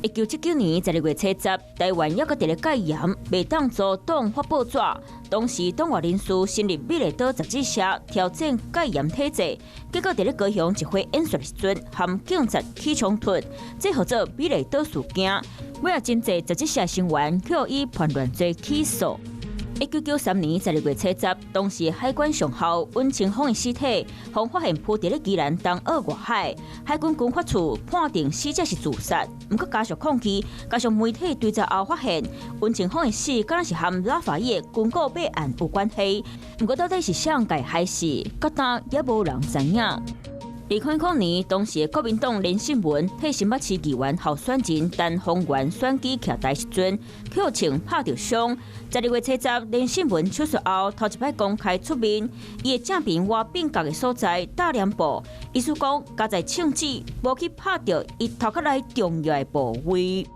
1979年12月七十，台灣猶閣佇咧戒嚴，袂當阻擋發報紙。當時黨外人士成立美麗島雜誌社，挑戰戒嚴體制。結果佇咧高雄集會演說時陣，和警察起衝突，這號做美麗島事件。尾仔真濟雜誌社成員予以叛亂罪起訴。1993年12月七十，當時海軍上校尹清鳳的屍體，予發現浮佇咧宜蘭東澳外海，海軍軍法處判定死者是自殺，毋過家屬抗議，加上媒體追查後發現，尹清鳳的死敢若是和拉法葉軍購買案有關係，毋過到底是誰共害死，到今也無人知影。2000年，當時的國民黨連勝文替新北市議員候選人陳鴻源選舉徛台時陣，予槍拍著傷。12月七十，連勝文手術後，頭一擺公開出面，伊的正邊倚鬢角的所在打兩步，醫師講，佳哉槍子無去拍著伊頭殼內重要的部位。